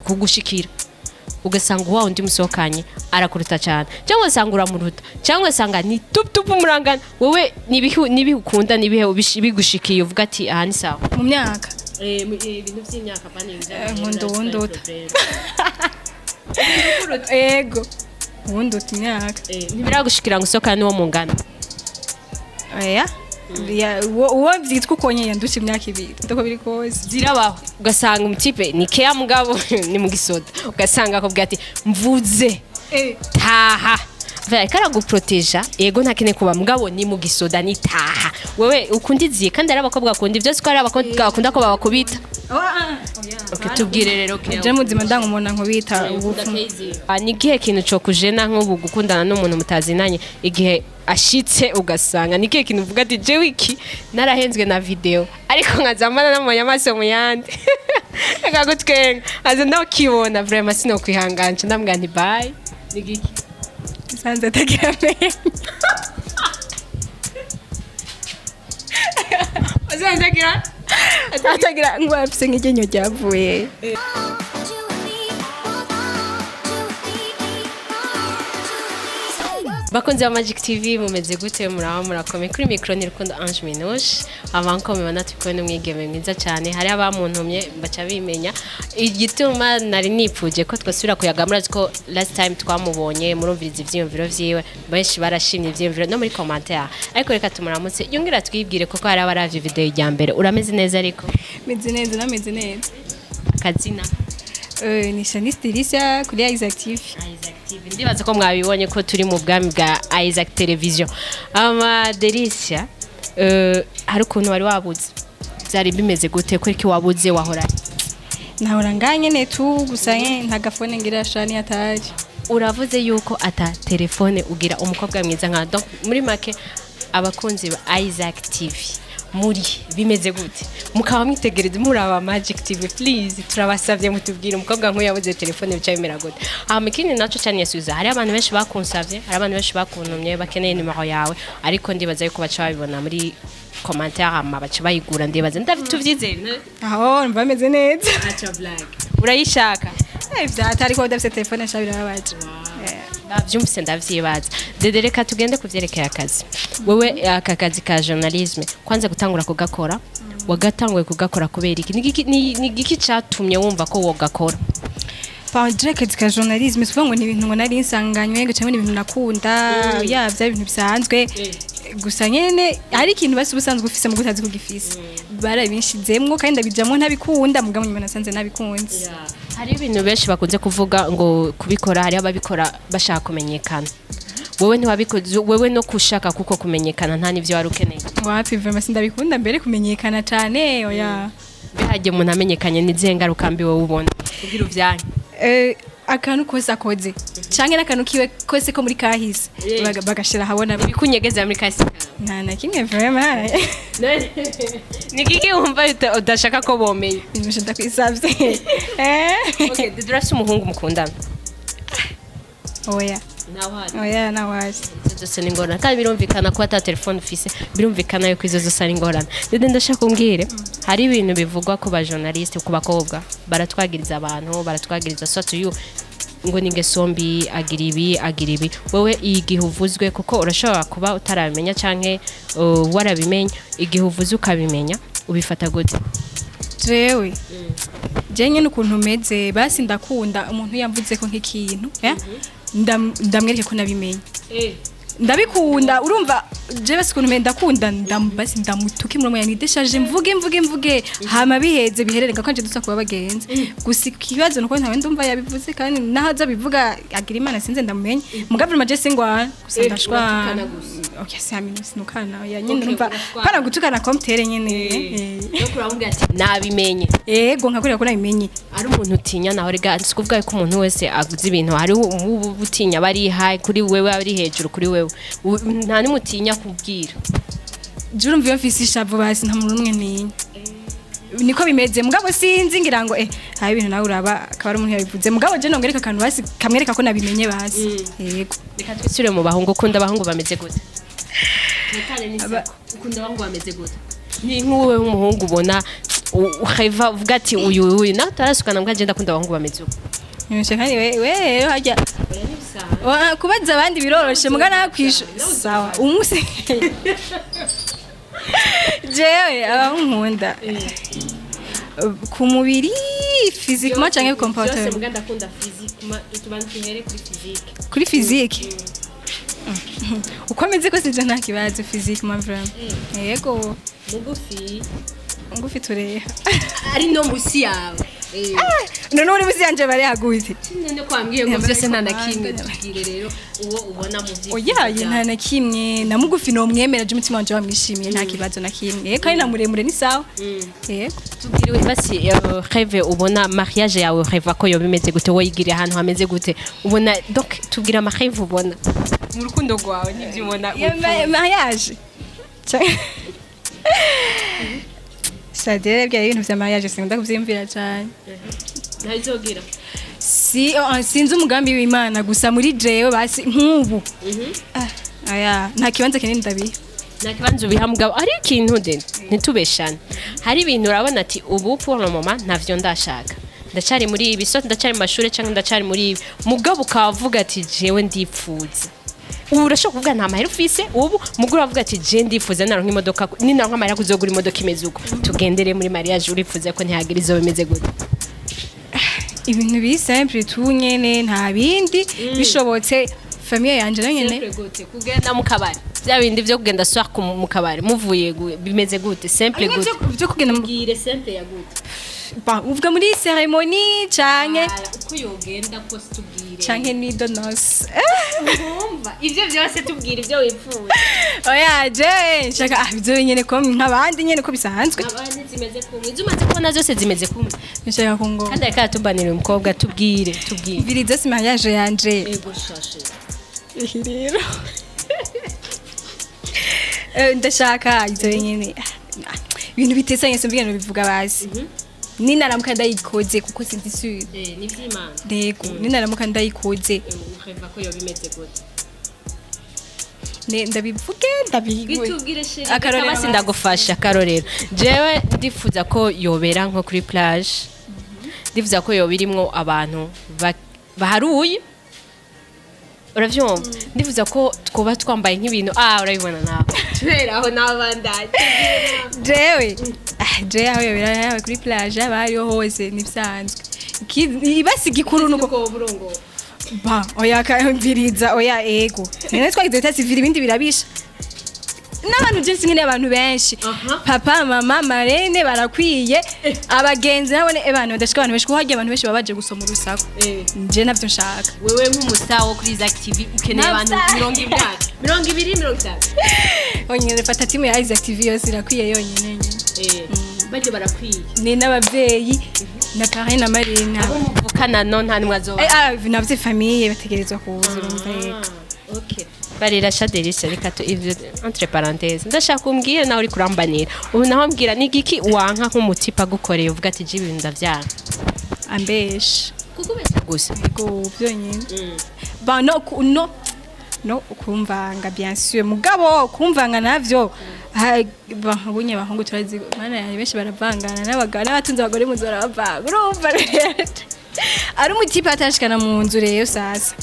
Kugushikira ugasanga wa undi musohokanye arakuruta cyane, cyangwa ugasanga uramuruta, cyangwa ugasanga ni tupu tupu murangana. Wowe nibihe nibihe ukunda, nibihe bigushikiye uvuga ati aha ni sawa? Mu myaka? Ibintu by'imyaka bani. Nkunda uwunduta. Ego, uwunduta imyaka. Ntibiragushikira ngo usohokane n'uwo mungana? Oya. Uwo vyitwa uko nyene yandusha imyaka 2, ndiko biri kose. Zirabaho, ugasanga umutipe ni keya mugabo ni mu gisoda, ugasanga akubwira ati mvuze taha. Ariko araguproteja, yego, ntakeneye kuba mugabo ni mu gisoda, ni taha. Wewe ukunda izihe? Kandi hari abakobwa bakunda ivyo, siko? Hari abakobwa bakunda ko babakubita. Okay, tubwire rero. Je muzima ndanga umuntu ankubita ubufu. Ah, ni igihe kintu co kujena nk'ubu gukundana n'umuntu mutazinanye, igihe ashitse ugasanga ni ikihe kintu uvuga ati jewe iki narahenzwe na video, ariko nkaza mbona namubonye amaso mu yandi akagutwenga, aza ndakibona, vraiment sinokwihangana, nca ndamubwira nti bye. Ni giki? Sanze atagira amenyo. Usanze Atagira ngo afise nk'iryinyo ryavuye. Bakunzi ba Magic TV, mumeze gute? Muraba murakomeye? Kuri micro ni Rukundo Ange Minouche. Abanko mubona turi kumwe n'umwigeme mwiza cyane. Hari abamuntumye baca bimenya igituma nari nipfuje ko twasubira kuyaga. Murazi ko last time twamubonye murumviriza ivyiyumviro vyiwe, benshi barashimye ivyiyumviro no muri commentaire. Ariko reka tumuramutse yongera twibwire, kuko hari abaravye video ya mbere. Urameze neza ariko? Meze neza, nameze neza. Akazina? Ni Shanice Delicia kuri Isaac TV. Isaac TV. Ndibaza ko mwabibonye ko turi mu bwami bwa Isaac Television. Ama Delicia, hari ukuntu wari wabuze. Byari bimeze gute? Ko iki wabuze, wahora? Nahora nganye nyene tu, gusa nyene nta gafone ngira shani ataje. Uravuze yuko ata telefone ugira, umukobwa mwiza nka. Donc muri make, abakunzi ba Isaac TV muri bimeze gute? Mukaba mwitegereza muraba Magic TV, please turabasavye mutubwire, umukobwa nk'uyu yabuze telefone bica bimera gute? Hama ikindi naco cyane yasubiza, hari abantu benshi bakunsavye, hari abantu benshi bakuntumye bakeneye nimero yawe, ariko ndibaza yuko baca babibona muri commentaire, hama baca bayigura, ndibaza ndafite tuvyizere. Aho mva meze neza. Acha blague, urayishaka? Vyatari ko udafise telefone sha birababaje. Bavyumvise, ndavyibaza. Dede, reka tugende kuvyerekeye akazi. Wewe aka kazi ka journalisme, kwanza gutangura kugakora, wagatanguye kugakora kubera iki? Ni igiki catumye wumva ko wogakora? Bon, je akazi ka journalisme, souvent ngo ni ibintu ngo nari nsanganywe ngo cyangwa ni ibintu nakunda ya byari ibintu bisanzwe gusa nyene. Hari ikintu basi ubusanzwe ufise mu gutazi kugifise, barabinshizemwo kandi ndabijamwo ntabikunda, mugabo nyuma nasanze nabikunze. Hari ibintu benshi bakunze kuvuga ngo kubikora, hari ababikora bashaka kumenyekana. Wewe ntiwabikoze, wewe no kushaka kuko kumenyekana nta n'ivyo wari ukeneye? Wapi, vraiment sindabikunda mbere kumenyekana cane, oya. Bihagiye umuntu amenyekanye, n'izihe ngaruka mbi wowe ubona kugira uvyanke? Akantu kose akoze canke n'akantu kiwe kose ko muri kahise bagashira habona. Ibikunyegeza muri kasi? Nta na kimwe vraiment. Ni kiki wumva udashaka ko bomenya? Ibintu ndakwisavye. Okay, Dede, urafise umuhungu mukundana? Oya. Oya, nawazi. Izo zose ni ingorane, kandi birumvikana ko ata telefone ufise, birumvikana yuko izo zose ari ingorane. Dede, ndashaka umbwire, hari ibintu bivugwa ku ba journaliste, ku bakobwa, baratwagiriza abantu, baratwagiriza soit uyu ngo ni ingeso mbi, agira ibi, agira ibi. Wewe igihe uvuzwe, kuko urashobora kuba utarabimenya canke warabimenya, igihe uvuze ukabimenya ubifata gute? Jewe je nyene ukuntu meze, basi ndakunda umuntu yamvuze ko nk'ikintu, ndamwereke ko nabimenye. Ndabikunda, urumva je basi ukuntu meze ndakunda basi ndamutuke muromo yani décharge, mvuge mvuge mvuge, hama biheze biherere ko nje dusa kuba bagenzi. Gusa ikibazo nuko ntawe ndumva yabivuze, kandi naho aza bivuga agira Imana sinze ndamumenye. Mugabo vraiment je singwana gusa ndashwana. Uratukana gusa. Okay, si sinukana ya nyene. Okay, Urumva urashwana. pana gutukana komtere nyene. No kuramubwira ati nabimenye. Ego, nkakurira ko nabimenye. Ari umuntu utinya naho rega, si kuvuga ko umuntu wese aguze ibintu, hari ubu utinya bari high kuri wewe, ari hejuru kuri wewe. Nta n'umwe utinya kubwira? Je urumva iyo mfise ishavu basi nta muntu n'umwe ntinya, niko bimeze. Mugabo sinzi ngira ngo hari ibintu nawe uraba akaba ari umuntu yabivuze, mugabo je nongereka akantu basi kamwereka ko nabimenye basi, yego. Reka twisubire mu bahungu. Ukunda abahungu bameze gute? Ukunda abahungu bameze gute? Ni nk'uwe w'umuhungu ubona Uheva uvuga ati uyu nawe utarasukana, mbwa je ndakunda abahungu bameze uko. Nyumvise kandi we rero harya kubaza abandi biroroshe, muga nakwishu sawa umunsi. Jewe abankunda ku mubiri, physiquement canke Byose. Comportement. Mbwa ndakunda physiquement, tubanze tuhere kuri physique. Kuri physique, uko ameze kose je nta kibazo, physiquement vraiment, yego. Mugufi? Ngufi tureha. Ari no musi yawe? None uri musi yanje bari hagute? None ko wambwiye ngo byose nta na kimwe, tubwire rero uwo ubona mu byifuzo Oyaye, byawe. Nta na kimwe, na mugufi nomwemera, je umutima wanje wamwishimiye, nta kibazo na kimwe. Yego, kandi na muremure ni sawa, yego. Tubwire basi rêve ubona, mariage yawe rêve ko yoba imeze gute, woyigiriye ahantu hameze gute ubona? Donc tubwire ama rêve ubona mu rukundo rwawe n'ibyo ubona. Ya mariage Sadere, bya ibintu vya mariage sinkunda kuvyiyumvira cane. Ntabizogira? Si oh, sinzi umugambi w'Imana, gusa muri jewe basi nk'ubu ah, aya nta kibanza kinini ndabiha. Nta kibanza ubiha, mugabo hari ikintu de ntitubeshane, hari ibintu urabona ati ubu pour le moment ntavyo ndashaka, ndacari muri ibi, so ndacari mu mashuri cyangwa ndacari muri ibi, mugabo ukavuga ati jewe ndipfuza. Ubu urashobora kuvuga nta mahera ufise ubu, mugabo uravuga ati je ndifuza naronka imodoka, ninaronka amahera kuzogura imodoka imeze uko, tugendere muri mariage urifuza ko ntihagira izoba imeze gute? Ibintu biri simple tu nyene, nta bindi, bishobotse famille yanje nayo nyene. Simple gute? Kugenda mu kabari, bya bindi byo kugenda soir mu kabari muvuye bimeze gute? Simple Bimwe gute? Byo kugenda Bwire simple ya gute? Ba, uvuga muri cérémonie canke? Uko yogenda kose, tubwire. Canke ni de noces? Wumva ivyo byose, tubwire ibyo wifuza. Oya, je nshaka ibyo nyene ko nk'abandi nyene ko bisanzwe. Abandi zimeze kumwe, izo umaze kubona zose zimeze kumwe. Nshaka ko ngo Kandi ariko aratubanira uyu mukobwa, tubwire, tubwire. Biriza si mariage yanje. Ego shashe. Ihi rero ndashaka ibyo nyene. Ah, ibintu bitesanye simvuga ngo bivuga bazi ninaramuka ndayikoze, kuko sindi sûre. Eh, ni vy'Imana. Ntego ninaramuka ndayikoze. Uheva ko yoba imeze gute? Ndabivuge ndabigwe. Bitubwire chéri. Akarorero. Basi ndagufasha akarorero. Jewe ndifuza ko yobera nko kuri plage, ndifuza ko yoba irimwo abantu baharuye, uravyumva? Ndifuza ko twoba twambaye nk'ibintu, urabibona nawe tubera aho n'abandanye. Jewe je aho yobera yawe kuri plage, aba hariho hose nibisanzwe. Ibasi gikuru nuko ba oya kamviriza, oya ego nene twagize état civil, ibindi birabisha n'abantu je nyine, abantu benshi. Papa, mama, marraine barakwiye, abagenzi nabone abantu badashika, abantu benshi, kuko harya abantu benshi baba baje gusoma urusaku. Je navyo nshaka. Wewe nk'umusa wo kuri Isaac TV ukeneye abantu Navyo. 20, 20, 30? Onyene fata timu ya Isaac TV yose irakwiye yonyene nyene. Eh, baje barakwiye. Ni n'abavyeyi na parrain na marraine. Abo muvukana no nta nimwe azoba? Eh, navyo famille bategerezwa kuza, urumva, yego. Okay. Barira Shaderisha, reka tu ivyo entre parenthèses, ndashaka umbwire nawe uri kurambanira ubu, naho mbwira ni igiki wanka nk'umutipa agukoreye uvuga ati je ibintu ndavyanga? Ambesha. Kukubesha gusa? Yego, byonyine. Ba no no no kumvanga, bien sûr, mugabo kumvanga navyo ba ubunye abahungu turazi mana yanjye, benshi baravangana n'abagabo n'abatunze abagore mu nzu barabavanga, urumva rero ari umutipe atashikana mu nzu. Rero sasa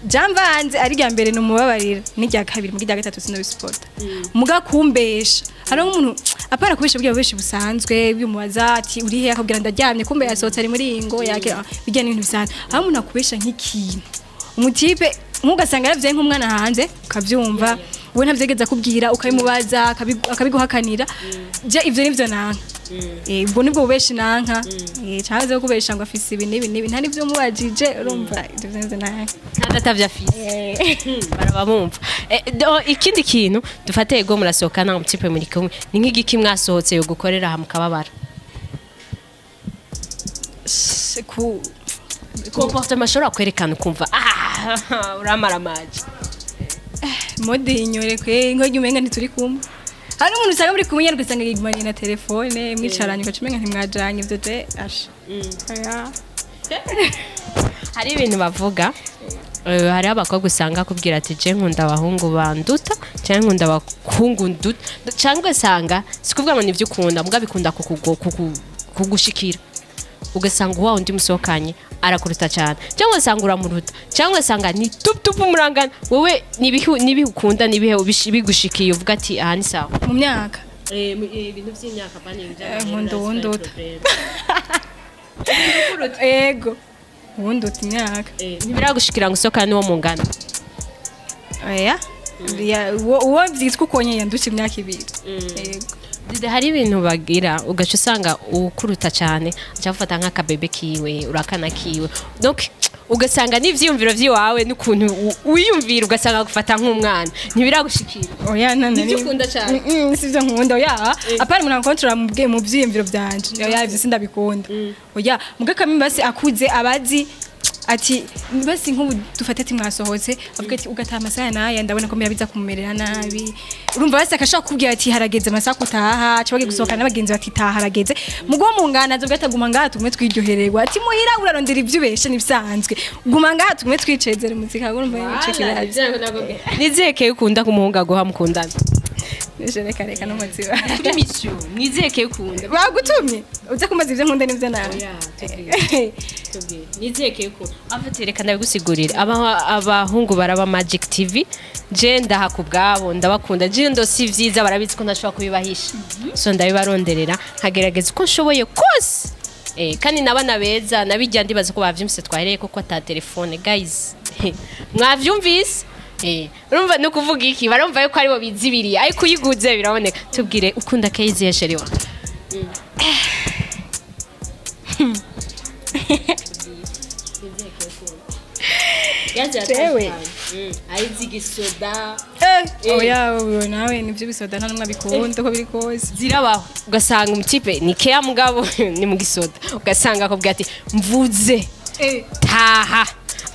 jamvanze ari rya mbere numubabarira, n'irya kabiri, mu rya gatatu sinabisuporta. Muga kumbesha, hari nk'umuntu apara kubesha burya bubeshi busanzwe, bimubaza ati uri he, akabwira ndaryamye, kumbe yasohotse ari muri iyi ngo yake, bijya n'ibintu bisanzwe. Aho umuntu akubesha nk'ikintu, umutipe nkugasanga yaravye nk'umwana hanze, ukavyumva we ntavyegeza akubwira, ukabimubaza akabiguhakanira. Je ivyo nivyo nanka. Ubwo nibwo bubeshi nanka. Canke zo kubesha ngo afise ibi n'ibi n'ibi, nta nivyo mubajije, urumva ivyo nivyo nanka. Kandi atavyo afise baraba bumva. Ikindi kintu dufate, ego murasohokana umutipe muri kumwe, ni nk'igiki mwasohotse yo gukorera aha mukababara? Ku Comportement ashobora kwerekana ukumva uramaramaje. Mode inyore kwe nko umenga ntituri kumwe. Hari umuntu usanga muri kumwe nyene ugasanga yigumanye na telefone, mwicaranye ugaca umenga ntimwajanye, ivyo je asha. Oya. Hari ibintu bavuga, hariho abakobwa usanga akubwira ati je nkunda abahungu banduta. Cyangwa nkunda abahungu cyangwa ugasanga si kuvuga ngo nivyo ukunda, muga bikunda kugushikira, ugasanga wa undi musohokanye arakuruta cyane, cyangwa ugasanga uramuruta, cyangwa ugasanga ni tupu tupu murangana. Wowe nibihe ukunda, nibihe bigushikiye uvuga ati aha ni sawa? Mu myaka? Ibintu by'imyaka bani. Nkunda uwunduta. Ego, uwunduta imyaka. Ntibiragushikira ngo usohokane n'uwo mungana? Oya. Uwo vyitwa uko nyene yandusha imyaka 2. Yego. Dide, hari ibintu bagira ugaca usanga ukuruta cyane aca afata nk'akabebe kiwe, urakana kiwe, donc ugasanga n'ivyiyumviro vy'iwawe n'ukuntu wiyumvira ugasanga gufata nk'umwana. Ntibiragushikira? Oya, nta na Nivyo rimwe. ukunda cane? Sivyo nkunda, oya. Apana umuntu ankontrola mu vyiyumviro vyanje, oya, ivyo sindabikunda, oya. Muga kamwe basi akuze abazi ati basi nk'ubu dufate ati mwasohotse, avuga ati ugataha amasaha naya, ndabona ko mirabiza kumumerera nabi. Urumva basi akashaka kukubwira ati harageze amasaha kutaha, aca bagiye gusohokana n'abagenzi bati taha harageze. Mugo mungana azovuga ati guma ngaha tugume twiryohererwa, ati muhira urarondera ivyo ubeshe n'ibisanzwe, guma ngaha tugume twicezere muzika. Urumva ico kibazo. Nizeye ko ukunda kumuhunga guha mukundana. Reka reka, n'umuziba. Kuri mission, nizeye ko ukunda. Bagutumye uze kumbaza ivyo nkunda n'ivyo nawe. Nizeye ko afite, reka ndabigusigurire. Abahungu baraba Magic TV, je ndaha ku bwabo, ndabakunda. Je ndo si vyiza, barabizi ko ntashobora kubibahisha, so ndabibaronderera nkagerageza uko nshoboye kose. Kandi n'abana beza nabijya, ndibaza ko bavyumvise twahereye koko ata telefone, guys, mwavyumvise. Urumva no kuvuga iki, barumva yuko aribo bizibiriye, ariko uyiguze biraboneka. Tubwire, ukunda Kezi chéri wa? Jewe. Aizi gisoda. Oya, oya, nawe nivyo bisoda nta numwe abikunda uko biri kose. Zirabaho, ugasanga umutipe ni keya mugabo ni mu gisoda, ugasanga akubwira ati mvuze taha.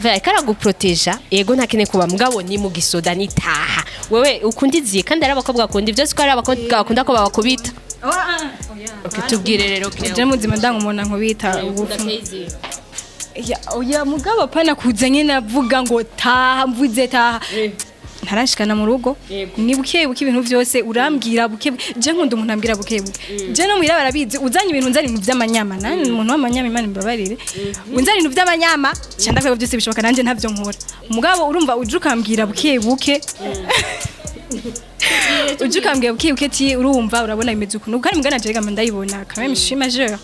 Ariko araguproteja, yego, ntakeneye kuba mugabo ni mu gisoda, ni taha. Wewe ukunda izihe? Kandi ari abakobwa bakunda ivyo, siko ari abakobwa bakunda ko babakubita. Okay, tubwire rero. Je muzima ndanga umuntu ankubita ubufu. Ya, oya, mugabo apana kuza nyene avuga ngo taha, mvuze taha ntarashikana mu rugo. Ni buke buke, ibintu vyose urambwira buke buke. Je nkunda umuntu ambwira buke buke. Je no muhira barabizi, uzanye ibintu, nzanye ibintu vy'amanyama, nani umuntu w'amanyama, Imana imbabarire, unzanye ibintu vy'amanyama ca ndakwiye byose bishoboka, nanje ntavyo nkora. Mugabo urumva uje ukambwira buke buke, uje ukambwira buke buke ti urumva urabona bimeze ukuntu, kandi mugana jewe mba ndayibona quand même, je suis majeure.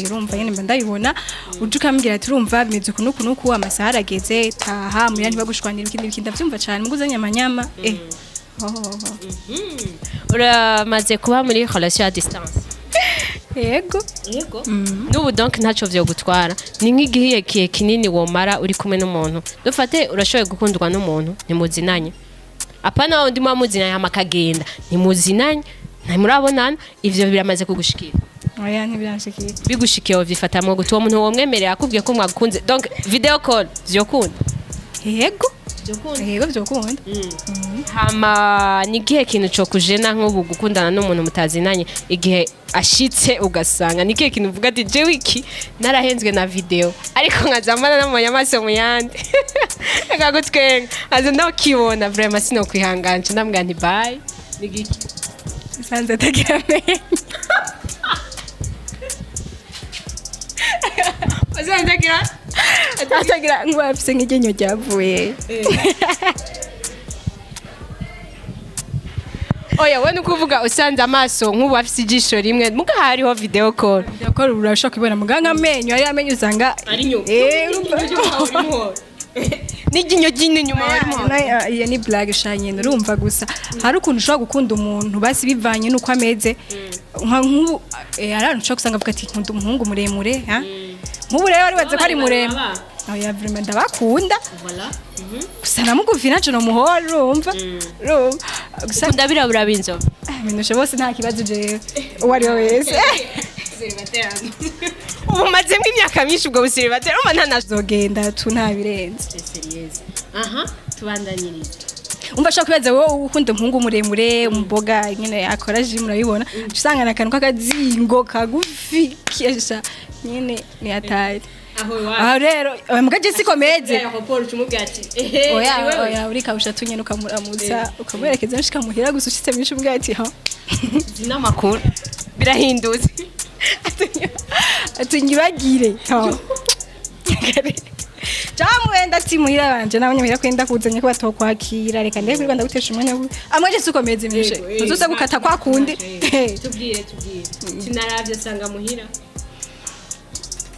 Urumva nyene mba ndayibona. Uje ukambwira ati urumva bimeze ukuntu ukuntu uku, amasaha arageze, taha muhira ntibagushwanira, ikindi bikindi, ndavyumva cane. Muguzanye amanyama oh, oh, oh. Uramaze kuba muri relation à distance? Yego. Yego. N'ubu donc ntacyo vyogutwara? Ni nk'igihe kihe kinini womara uri kumwe n'umuntu? Dufate urashoboye gukundwa n'umuntu ntimuzinanye, apana wundi muba muzinanye hama akagenda, ntimuzinanye, ntimurabonana. Ivyo biramaze kugushikira? Oya, ntibiranshikiye. Bigushikiye wovyifatamwo gute? Uwo muntu womwemerera akubwiye ko mwagukunze, donc video call vyokunda? Yego yego, vyokunda. Hama ni igihe kintu co kujena nk'ubu gukundana n'umuntu mutazinanye, igihe ashitse ugasanga ni ikihe kintu uvuga ati jewe iki narahenzwe na video, ariko nkaza mbona namubonye amaso mu yandi akagutwenga, aza ndakibona, vraiment sinokwihangana, nca ndamubwira nti bye. Ni giki? Sanze atagira amenyo. Uzandagira Atagira, nk'ubu afise nk'iryinyo ryavuye. Oya, we nukuvuga usanze amaso nk'ubu afise ijisho rimwe, muga hariho video call. Ko urashobora kubibona, muganga amenyo ari amenyo usanga Ari inyuma. Urumva. N'iryinyo ry'ino inyuma warimo. Iyo ni blague sha nyene. Urumva gusa hari ukuntu ushobora gukunda umuntu basi bivanye n'uko ameze, nka nk'ubu hari ahantu ushobora gusanga avuga ati nkunda umuhungu muremure, ha nk'ubu rero wari waze ko ari muremure. Oya, vraiment ndabakunda gusa na mugufi naco no muhora, urumva urumva gusa. Ukunda birabura b'inzobe? Minushe bose nta kibazo, jewe uwo ari we wese. Ubu umazemo imyaka myinshi ubwo busiribateri, urumva nta na Zogenda tu, nta birenze. Aha, tubandanyirize. Umva, ashobora kwibaza wowe ukunda umuhungu muremure, umuboga nyene akora gym, urabibona, uca usanga akantu k'akazingo kagufi kesha nyene ni hatari. Aho rero muga je siko meze. Oya oya, urikawusha tunyene, ukamuramutsa, ukamwerekeza nshika muhira gusa, ushitse mwinshi umbwira ati ha. N'amakuru birahindutse. Ati nyibagire camwenda, ati muhira banje nawe nyamira kwenda kuzanye ko batokwakira, reka ndebe kuri Rwanda gutesha umwanya amwe je siko meze mishe uzoza gukata kwa kundi. Tubwire, tubwire, sinaravye sanga muhira.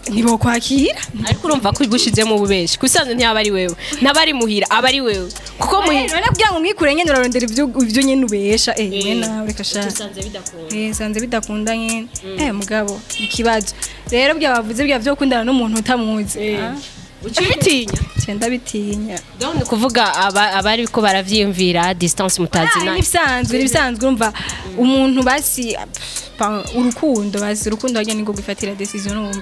Ntibokwakira. Ariko urumva ko ubushizemo ububeshi kusanzwe ntiyaba ari wewe n'abari muhira aba ari wewe kuko muhira. None kugira ngo mwikure nyene urarondera ivyo nyene ubesha, mwe nawe reka sha. Tusanze bidakunda. Sanze bidakunda nyene, mugabo ikibazo rero bya bavuze bya byo kundana n'umuntu utamuzi. Ah, uca ubitinya? Cenda bitinya. Donc ni kuvuga abari ko baravyiyumvira distance mutazi na Nibisanzwe, nibisanzwe. Urumva umuntu basi urukundo, basi urukundo harya niko gufatira décision. Urumva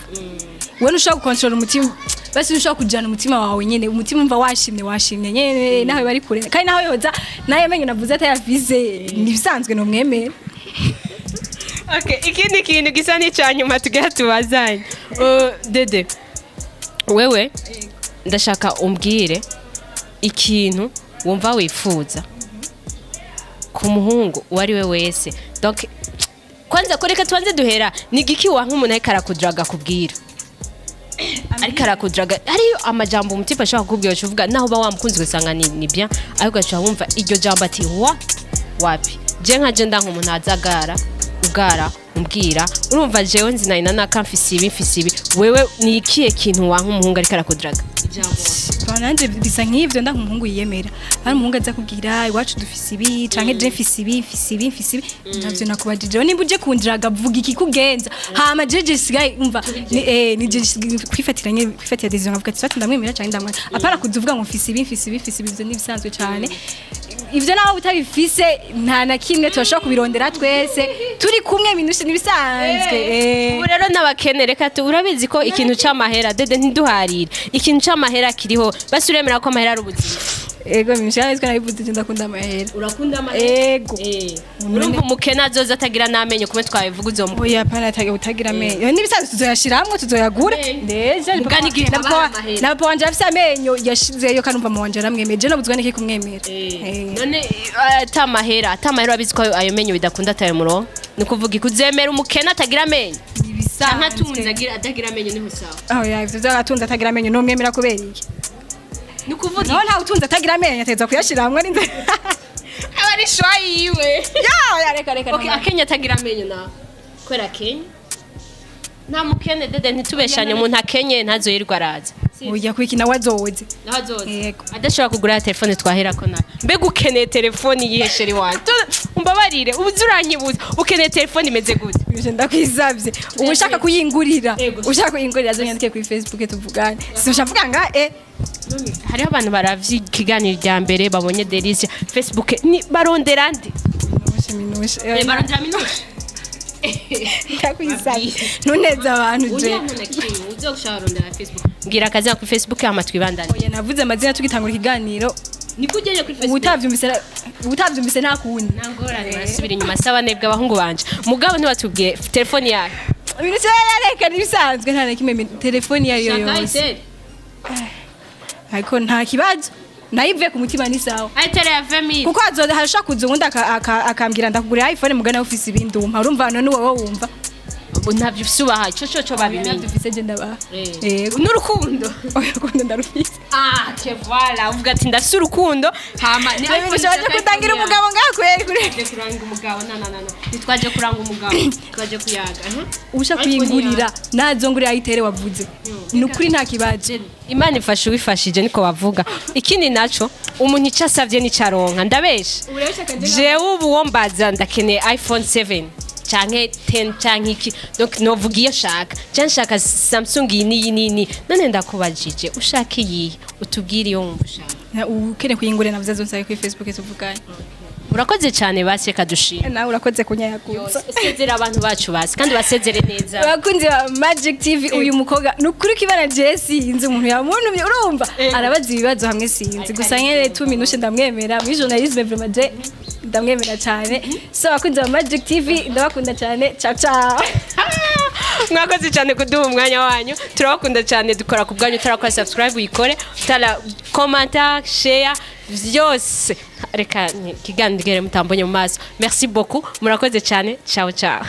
wewe ntushobora gukontorora umutima, basi ntushobora kujana umutima wawe nyene. Umutima umva washimye, washimye nyene nawe bari kure, kandi nawe yoza naye menye navuze atayavize, nibisanzwe nomwemera. Okay, ikindi kintu gisa n'icya nyuma tugira tubazanye. Dede, wewe ndashaka umbwire ikintu wumva wifuza ku muhungu uwo ari we wese. Donc kwanza ko reka tubanze duhera ni igiki wanka umuntu ariko arakudraga kubwira, ariko arakudraga. Hariyo amajambo umutipe ashobora kukubwira uvuga naho uba wamukunze ugasanga ni bien, ariko ugashobora wumva iryo jambo ati wa wapi. Je nka je ndanka umuntu azagara ugara umbwira, urumva jewe nzi nari nanaka mfise ibi, mfise ibi. Wewe ni ikihe kintu wanka umuhungu ariko arakudraga? Ba, nanje bisa nk'ivyo. Nda umuhungu yiyemera, hari umuhungu aza kubwira iwacu dufise ibi canke je mfise ibi, mfise ibi, mfise ibi, ntavyo nakubajije. Nimba uje kundiraga vuga ikikugenza, hama jeje sigaye umva ni je kwifatira nye kwifatira décision, nkavuga ati soit ndamwemera canke ndamwemera, apara kuzuvuga ngo mfise ibi, mfise ibi, mfise ibi. Ivyo nibisanzwe cane ivyo, nawe utabifise nta na kimwe, turashobora kubirondera twese turi kumwe ibintu nibisanzwe. Ubu rero n'abakene reka urabizi ko ikintu c'amahera, dede, ntiduharire, ikintu c'amahera kiriho, basi uremera ko amahera ari ubuzima? Ego mishara nabivuze, je ndakunda amahera. Urakunda? Ego. Urumva umukene azoza atagira n'amenyo kumwe twabivuga uzomu Oya pana, utagira amenyo nibisanzwe, tuzoyashira hamwe tuzoyagura ndeje. Muga n'igihe Na haba papa- hari amahera. Na papa wanje afise amenyo yashizeyo kandi umva mama wanje aramwemeje, nabuzwa niki kumwemera. None ata mahera urabizi ko ayo menyo bidakunda atayo murongo, ni ukuvuga ikuzemera umukene atagira amenyo canke atunze Nibisanzwe. Atagira amenyo niho sawa. Oya, ivyo vy'agatunze atagira amenyo nomwemera kubera iki? Ni ukuvuga Naho ntawe utunze atagira amenyo ateza kuyashira hamwe ari nze. Aba ari choix yiwe. Ya ya, reka reka. Okay, akenya atagira amenyo nawe kubera akenya nta mukene, dede, ntitubeshanye, umuntu akenye ntazoyirirwa araza. Oya, kwiki nawe azoze. Naho azoza. Yego. Adashobora kugura ya telefone twaherako nayo. Mbega ukeneye telefone yihe, chéri wanje? Umbabarire ubuze uranyibuza, ukeneye telefone imeze gute? Uje ndakwisavye, ubu ushaka kuyingurira. Yego. Ushaka kuyingurira azonyandike kuri Facebook tuvugane, sinushavuga nga Hariho abantu baravye ikiganiro rya mbere babonye Delicia Facebook ni barondera ndi? Minushe, minushe. Barondera minushe. Ndakwisavye, ntuneze abantu je. Mbwira akazina kuri Facebook hama twibandane. Oya, navuze amazina tugitangura ikiganiro. Niko ujyanye kuri Facebook. Ubutavyumvise nta kundi. Nangorane barasubira inyuma saba nebwe abahungu banje, mugabo ntibatubwiye telefone yawe. Ibintu cyareka nibisanzwe, nta na kimwe, telefone iyo ariyo yose, ariko nta kibazo nayivuye ku mutima ni sawa. Itel ya 20000. Kuko hazoza harashaka kuza ubundi akambwira ndakugurira iPhone, mugana ufise ibindi wumva, urumva none wowe wumva. Ntabyo ufise ubaha ico co babimenye. Ntabyo ufise je ndabaha. Yego. N'urukundo. Oya, urukundo ndarufise. Ah, que voilà, uvuga ati ndafise urukundo hama ni Ibintu bishaje kutangira umugabo ngaho kweri kuri. Twaje kuranga umugabo, na na na na ntitwaje kuranga umugabo, twaje kuyaga. Ushaka kuyingurira nazongurira itere wavuze, ni ukuri nta kibazo. Imana ifasha uwifashije, niko bavuga. Ikindi naco, umuntu icyo asavye nico aronka, ndabesha? Jewe ubu wo mbaza ndakeneye iPhone 7 canke 10 canke iki, donc novuga iyo nshaka, canke nshaka Samsung iyi n'iyi n'iyi. None ndakubajije, ushaka iyihe? Utubwire iyo wumva ushaka. Ukeneye kuyingurira navuze azonsabe kuri Facebook tuvugane. Urakoze cyane, basi reka dushime. Nawe urakoze kunyayaguza. Sezera abantu bacu basi, kandi basezere neza. Abakunzi ba Magic TV, uyu mukobwa ni ukuri kibana Jesse inzi umuntu yamuntumye, urumva arabaza ibibazo hamwe, sinzi gusa nyene tuminushe ndamwemera muri journalisme, vraiment je ndamwemera cyane. So abakunzi ba Magic TV, ndabakunda cyane, ciao ciao. Mwakoze cyane kuduha umwanya wanyu, turabakunda cyane. Dukora ku bwanyu. Utarakora subscribe uyikore, utara commenta, share, byose. Reka ikiganiro mutambonye mu maso. Merci beaucoup, murakoze cyane. Ciao ciao.